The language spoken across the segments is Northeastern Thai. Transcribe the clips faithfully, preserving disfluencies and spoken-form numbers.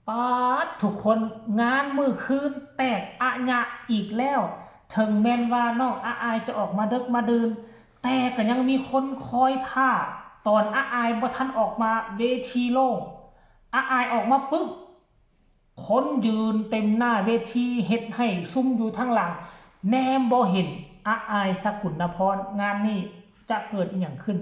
ป๊าด ทุกคน งานมื้อคืนแตกอะยะอีกแล้ว ถึงแม่นว่าน้องอาอายจะออกมาเดิกมาดื่น แต่ก็ยังมีคนคอยท่า ตอนอาอายบ่ทันออกมา เวทีโล่ง อาอายออกมาปึ๊บ คนยืนเต็มหน้าเวที เฮ็ดให้ซุมอยู่ทางหลังแนมบ่เห็น อาอาย สกุลนพร งานนี้จะเกิดอิหยังขึ้น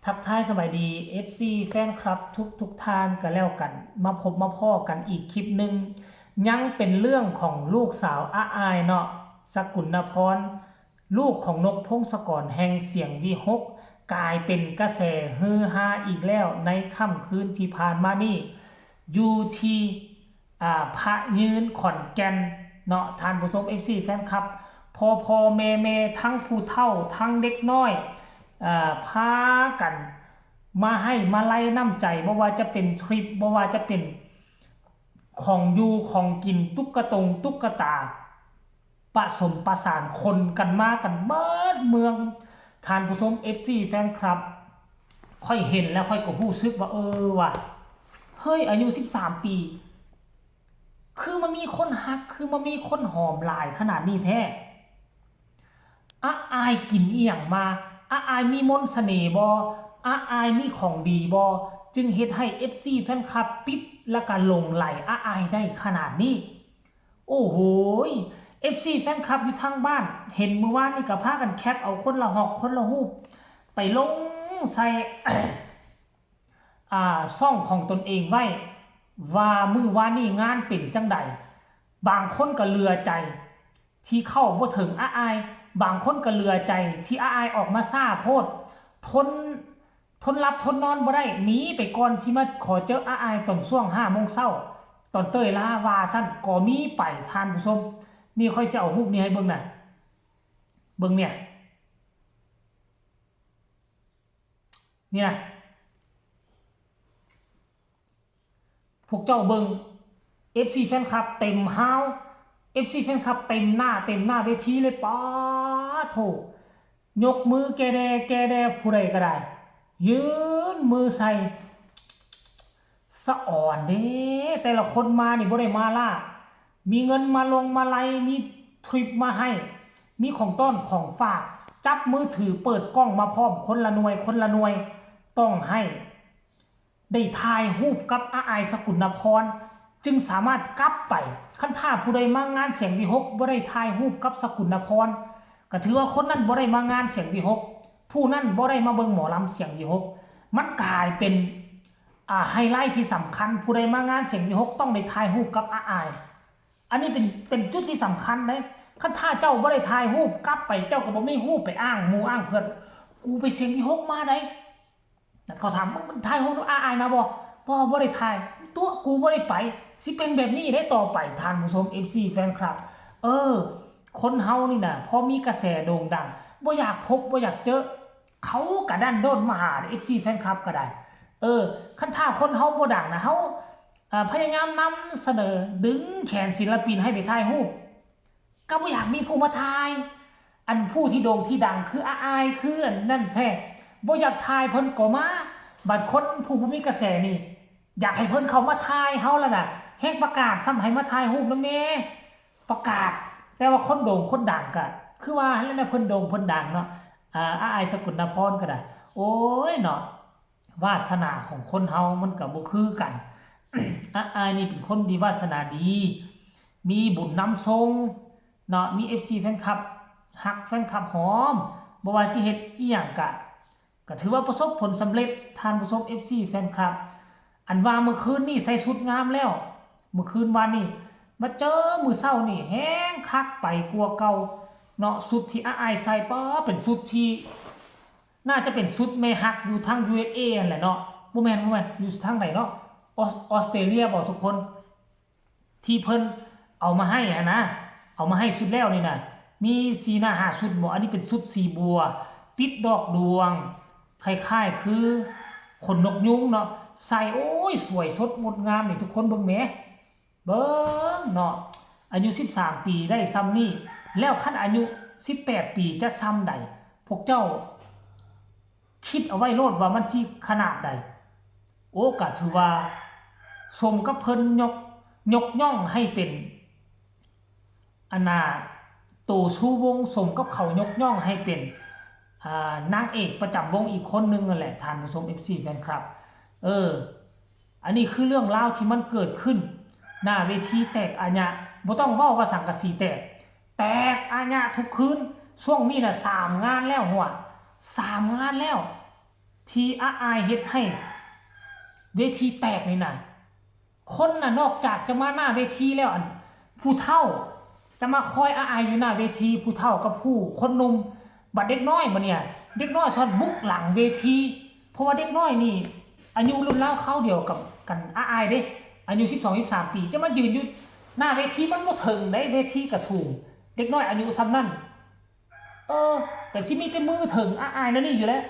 ทักทายสบายดี เอฟซี แฟนคลับทุกทุกท่านก็แล้วกัน มาพบมาพ้อกันอีกคลิปหนึ่ง ยังเป็นเรื่องของลูกสาวอาอายเนาะ สกุลนพร ลูกของนกพงศกรแห่งเสียงวีหก กลายเป็นกระแสฮือฮาอีกแล้วในค่ำคืนที่ผ่านมานี้ อยู่ที่ อ่า พระยืนขอนแก่นเนาะ ท่านผู้ชม เอฟซี แฟนคลับ พ่อพ่อแม่แม่ทั้งผู้เฒ่าทั้งเด็กน้อย อ่า พากันมาให้มาลัยน้ำใจ บ่ว่าจะเป็นทริป บ่ว่าจะเป็นของอยู่ของกิน ตุ๊กตงตุ๊กตา ผสมประสานคนกันมากันเบิดเมือง ท่านผู้ชม เอฟซี แฟนคลับ ข้อยเห็นแล้วข้อยก็รู้สึกว่า เออว่ะ เฮ้ย อายุ สิบสาม ปี คือมันมีคนฮัก คือมันมีคนหอมหลายขนาดนี้แท้ อาอายกินอีหยังมา อาอายมีมนต์เสน่ห์บ่ อาอายมีของดีบ่ จึงเฮ็ดให้ เอฟซี แฟนคลับติดและก็หลงใหลอาอายได้ขนาดนี้ โอ้โหย เอฟซี แฟนคลับอยู่ทางบ้าน เห็นมื้อวานนี่ก็พากันแคปเอาคนละฮอกคนละฮูป ไปลงใส่ อ่า ช่องของตนเองไว้ ว่ามื้อวานนี่งานเป็นจั่งใด บางคนก็เหลือใจ ที่เข้าบ่ถึงอาอาย บางคนก็เหลือใจที่อาอายออกมาช้าโพด ทน ทนหลับทนนอนบ่ได้ หนีไปก่อน สิมาขอเจออาอายตอนช่วงห้าโมงเช้า ตอนเต้ยลาว่าซั่น ก็มีไป ท่านผู้ชม นี่ข้อยสิเอารูปนี้ให้เบิ่งนะ เบิ่งเนี่ย เนี่ย พวกเจ้าเบิ่ง เอฟซี แฟนคลับเต็มฮาว เอฟซี แฟนคลับเต็มหน้า เต็มหน้าเวทีเลย ป๊าดโถ ยกมือแกแดแกแด ผู้ใดก็ได้ ยื่นมือใส่ สะออนเด้ แต่ละคนมานี่บ่ได้มาล่า มีเงินมาลงมาลัย มีทริปมาให้ มีของต้อนของฝาก จับมือถือเปิดกล้องมาพร้อม คนละหน่วย คนละหน่วย ต้องให้ ได้ถ่ายรูปกับอาอาย สกุลนพร จึงสามารถกลับไป คันถ้าผู้ใดมางานเสียงวีหก บ่ได้ถ่ายรูปกับสกุลนพร ก็ถือว่าคนนั้นบ่ได้มางานเสียงวีหก ผู้นั้นบ่ได้มาเบิ่งหมอลำเสียงวีหก มันกลายเป็น อ่า ไฮไลท์ที่สำคัญ ผู้ใดมางานเสียงวีหก ต้องได้ถ่ายรูปกับอาอาย อันนี้เป็น เป็นจุดที่สำคัญเลย คันถ้าเจ้าบ่ได้ถ่ายรูปกลับไป เจ้าก็บ่มีรูปไปอ้างหมู่อ้างเพื่อน กูไปเสียงวีหกมาได้ เขาถาม มึงถ่ายรูปอาอายมาบ่ บ่ บ่ได้ถ่าย ตัวกูบ่ได้ไป สิเป็นแบบนี้ได้ต่อไป ท่านผู้ชม เอฟซี แฟนคลับ เออ คนเฮานี่นะ พอมีกระแสโด่งดัง บ่อยากพบ บ่อยากเจอ เขากะดันด้นมาหา เอฟซี แฟนคลับก็ได้ เออ คันถ้าคนเฮาบ่ดังนะ เฮา อ่า พยายามนำเสนอ ดึงแขนศิลปินให้ไปถ่ายรูป ก็บ่อยากมีผู้มาถ่าย อันผู้ที่โด่งที่ดังคืออาอาย คืออันนั่นแท้ บ่อยากถ่ายเพิ่นก็มา บัดคนผู้บ่มีกระแสนี่ อยากให้เพิ่นเข้ามาถ่ายเฮาแล้วน่ะ แฮงประกาศซ้ำให้มาถ่ายรูปนำแหน่ ประกาศ แต่ว่าคนโด่งคนดังก็ คือว่าหั้นแหละนะ เพิ่นโด่งเพิ่นดังเนาะ อ่า อาอาย สกุลนพรก็ได้ โอ้ยเนาะ วาสนาของคนเฮามันก็บ่คือกัน อาอายนี่เป็นคนดี วาสนาดี มีบุญนำส่งเนาะ มี เอฟซี แฟนคลับฮัก แฟนคลับหอม บ่ว่าสิเฮ็ดอีหยังกะ ก็ถือว่าประสบผลสำเร็จ ท่านผู้ชม เอฟซี แฟนคลับ อันว่าเมื่อคืนนี่ใส่ชุดงามแล้ว เมื่อคืนวานนี่ มาเจอมื้อเช้านี่แฮงคักไปกว่าเก่าเนาะ ชุดที่อาอายใส่ ป๊า เป็นชุดที่ น่าจะเป็นชุดแม่ฮักอยู่ทาง ยู เอส เอ นั่นแหละเนาะ บ่แม่น บ่แม่น อยู่ทางใดเนาะ ออส ออสเตรเลียบ่ทุกคน ที่เพิ่นเอามาให้หั้นนะ เอามาให้ชุดแล้วนี่นะ มีสี่หน้าห้าชุดบ่ อันนี้เป็นชุดสีบัว ติดดอกดวง คล้ายๆ คือขนนกยูงเนาะ ใส่ โอ้ย สวยสดงดงามนี่ ทุกคนเบิ่งแหม เบิ่งเนาะ อายุ สิบสาม ปีได้ส่ำนี่ แล้วคันอายุ สิบแปด ปีจะส่ำใด พวกเจ้า คิดเอาไว้โลดว่ามันสิขนาดใด โอ้ ก็ถือว่า สมกับเพิ่นยก ยกย่องให้เป็น อันน่ะ โตสู่วง สมกับเขายกย่องให้เป็น อ่า นางเอกประจำวงอีกคนหนึ่งนั่นแหละ ท่านผู้ชม เอฟซี แฟนคลับ เออ อันนี้คือเรื่องราวที่มันเกิดขึ้น หน้าเวทีแตกอะหยะ บ่ต้องเว้าว่าสังกะสีแตก แตกอะหยะทุกคืน ช่วงนี้น่ะ สามงานแล้วหัว สามงานแล้ว ที่อาอายเฮ็ดให้เวทีแตกนี่น่ะ คนน่ะ นอกจากจะมาหน้าเวทีแล้ว อัน ผู้เฒ่า จะมาคอยอาอายอยู่หน้าเวที ผู้เฒ่ากับผู้คนหนุ่ม บัดเด็กน้อยบัดเนี่ย เด็กน้อยชอบบุกหลังเวที เพราะว่าเด็กน้อยนี่ อายุรุ่นราวคราวเดียวกับกัน อาอายเด้ อายุ สิบสอง สิบสาม ปี จะมายืนอยู่หน้าเวที มันบ่เถิงเด้ เวทีก็สูง เด็กน้อยอายุส่ำนั้น เออ ก็สิมีแต่มือเถิงอาอายแนวนี้อยู่แล้ว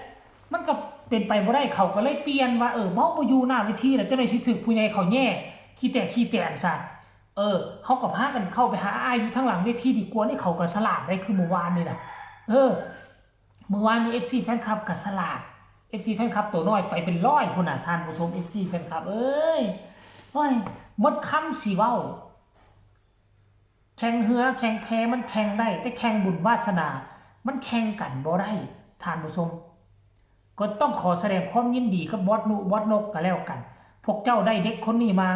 มันก็เป็นไปบ่ได้ เขาก็เลยเปลี่ยนว่า เออ เฮาบ่อยู่หน้าเวทีแล้ว จั่งใด๋สิถืกผู้ใหญ่เขาแย่ ขี้แตกขี้แตนซะ เออ เฮาก็พากันเข้าไปหาอาอายอยู่ทางหลังเวทีดีกว่า นี่เขาก็ฉลาดได้ คือมื้อวานนี่น่ะ เออ มื้อวานนี้ เอฟซี แฟนคลับก็ฉลาด เอฟซี แฟนคลับตัวน้อยไปเป็นร้อยพุ้นน่ะ ท่านผู้ชม เอฟซี แฟนคลับ เอ้ย โอ้ย หมดคำสิเว้า แข่งเฮือแข่งแพมันแข่งได้ แต่แข่งบุญวาสนา มันแข่งกันบ่ได้ ท่านผู้ชม ก็ต้องขอแสดงความยินดีกับบอสนุ บอสนกก็แล้วกัน พวกเจ้าได้เด็กคนนี้มา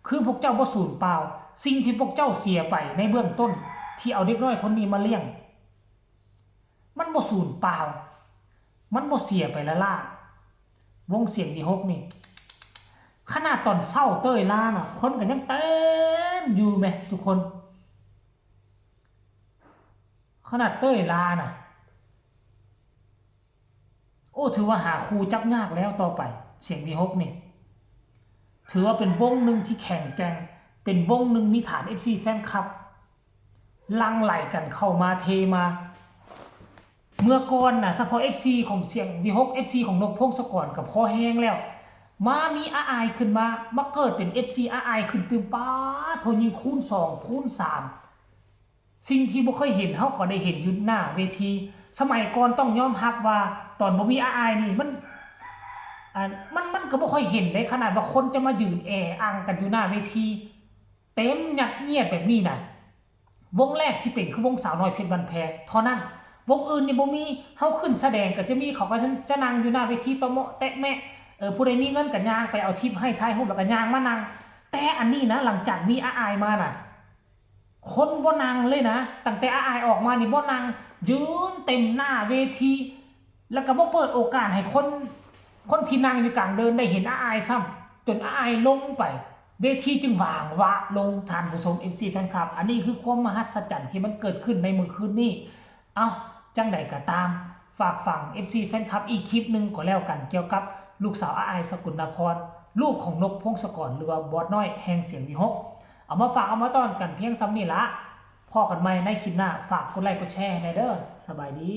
คือพวกเจ้าบ่สูญเปล่า สิ่งที่พวกเจ้าเสียไปในเบื้องต้น ที่เอาเด็กน้อยคนนี้มาเลี้ยง มันบ่สูญเปล่า มันบ่เสียไปล้าๆ วงเสียงวีหกนี่ ขนาดตอนเช้าเต้ยลาน่ะ คนก็ยังเต็มอยู่แหมทุกคน ขนาดเต้ยลาน่ะ โอ้ ถือว่าหาคู่จับยากแล้วต่อไป เสียงวีหกนี่ ถือว่าเป็นวงหนึ่งที่แข็งแกร่ง เป็นวงหนึ่งมีฐาน เอฟซี แฟนคลับ หลั่งไหลกันเข้ามาเทมา เมื่อก่อนน่ะ เฉพาะ เอฟซี ของเสียงวีหก เอฟซี ของนกพงศกรก็พอแฮงแล้ว มามีอาอายขึ้นมา มาเกิดเป็น เอฟซี อาอายขึ้นตื่ม ป๊าดโธ่ ยิ่งคูณสอง คูณสาม สิ่งที่บ่เคยเห็น เฮาก็ได้เห็นอยู่หน้าเวที สมัยก่อนต้องยอมรับว่า ตอนบ่มีอาอายนี่ มัน อ่า มัน มันก็บ่ค่อยเห็นเด้ ขนาดว่าคนจะมายืนแออังกันอยู่หน้าเวที เต็มยัดเยียดแบบนี้น่ะ วงแรกที่เป็นคือวงสาวน้อยเพชรบ้านแพงเท่านั้น วงอื่นนี่บ่มี เฮาขึ้นแสดงก็จะมี เขาก็จะนั่งอยู่หน้าเวที ตะเมาะแตะแมะ เออ ผู้ใดมีเงินก็ย่างไปเอาทิปให้ ถ่ายรูปแล้วก็ย่างมานั่ง แต่อันนี้นะ หลังจากมีอาอายมาน่ะ คนบ่นั่งเลยนะ ตั้งแต่อาอายออกมานี่บ่นั่ง ยืนเต็มหน้าเวที แล้วก็บ่เปิดโอกาสให้คน คนที่นั่งอยู่กลางเดินได้เห็นอาอายซ้ำ จนอาอายลงไป เวทีจึงว่างวะลง ท่านผู้ชม เอฟซี แฟนคลับ อันนี้คือความมหัศจรรย์ที่มันเกิดขึ้นในมื้อคืนนี้ เอ้า จั่งใดก็ตาม ฝากฝัง เอฟซี แฟนคลับ อีกคลิปหนึ่งก็แล้วกัน เกี่ยวกับลูกสาวอาอาย สกุลนพร ลูกของนกพงศกร หรือว่าบอสน้อยแห่งเสียงวีหก เอามาฝากเอามาต้อนกันเพียงส่ำนี้ละ พ้อกันใหม่ในคลิปหน้า ฝากกดไลค์กดแชร์ให้แหน่เด้อ สบายดี